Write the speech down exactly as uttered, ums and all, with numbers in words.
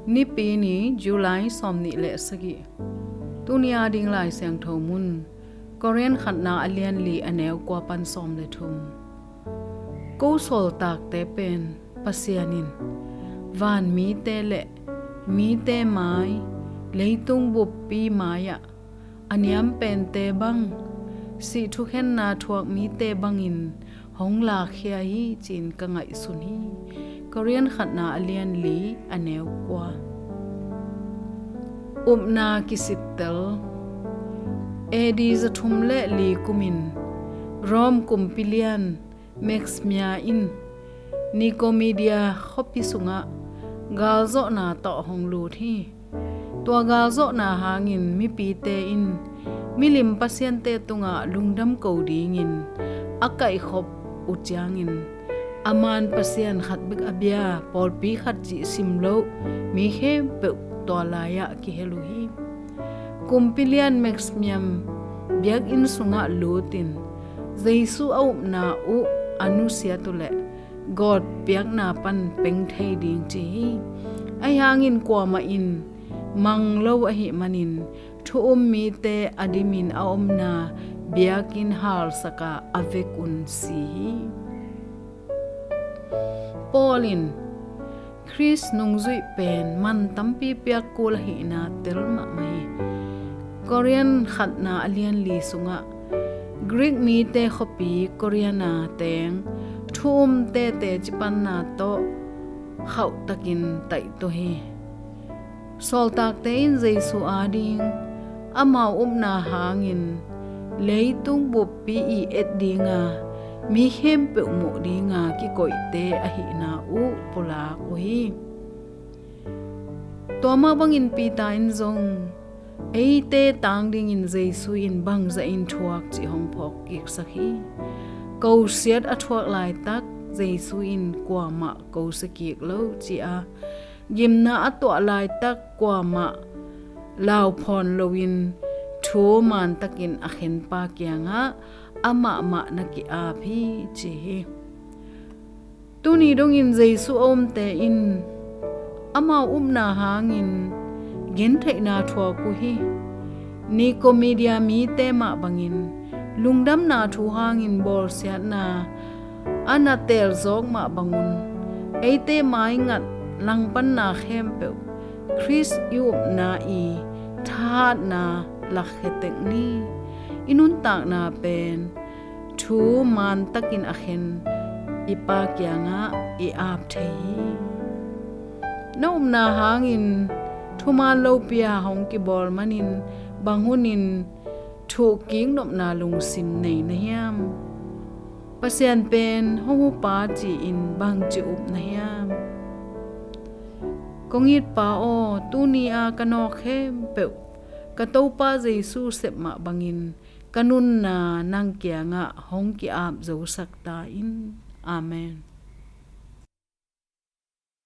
Nipi ni, July sawmnih le sagih. Tuni a ding Lai Siangtho mun, Korin khatna a lian li a neu kua pan sawm le thum. Ko sawltakte pen Pasian in van mite le mite mai, leitung buppi mai-ah a niam pente bang, sih thukhenna thuak mite bangin hong lakhia hi ci-in ka ngaihsun hi. Korin khatna a lian li a neu kua. Upna kisittel. A D za thum le li kumin Rome kumpi lian Maximia in Nicomedia khuapi sungah galzawhna tawh hong lut hi. Tua galzawhna hangin mipite in milim pasiante tungah lungdam ko dingin a kaihkhop uh ciangin, a man pasian khat bek a bia, pawlpi khat cih sim loh mi khempeuh tua lai-ah kihel uh hi. Kumpi lian Maximia biakinn sungah lutin Jesu a upna uh a nusiat uh leh gawtpiakna pan peng thei ding ci hi. Ahi hangin kuamah in mang lo ahih manin thu um mite a dimin a omna biakinn halsak a, a vekun si hi. Paul in Khrist nungzuih pen man tampi piak kul ahihna tel mahmah hi. Korin khatna a lian li sungah Greek mite khuapi Korin a teng thu umte teci panna tawh khauhtakin taihtuah hi. Sawltakte in Jesu ading amau upna hangin leitung buppi i et dinga, mi khempeuh muh dinga kikoihte ahihna uh pulak uh hi. Tua mah bangin Peter in zong eite tang dingin Jesu in bangzah in thuak cih hong phawk kiksak hi. Kosiat a thuak laitak Jesu in kuamah kosia kik lo ci-a, gimna a tuah laitak kuamah lauphawn loin thu mantakin a khenpa kiangah amah mah na ki-ap hi ci hi. Tuni dongin Jesu a umte in amau upna hangin gentheihna thuak uh hi. Nicomedia mite mah bangin lungdamna thu hangin bawlsiatna a na teelzawk mah bangun eite maingat langpanna khempeuh Khrist i upna i thahatna lakkhia tek ni. I nuntakna pen thu mantakin a khen i Pa kiangah i ap thei hi. Na upna hangin thuman lopi-a hong kibawl manin bang hunin thuhkik nopna lungsim nei na hiam? Pasian pen hong hupa ci-in bangci up na hiam? Kong it Pa aw, tuni-a ka nawk khempeuh ka Topa Jesu sep mah bangin ka nunna nang kiangah hong ki-ap zosak ta in. Amen.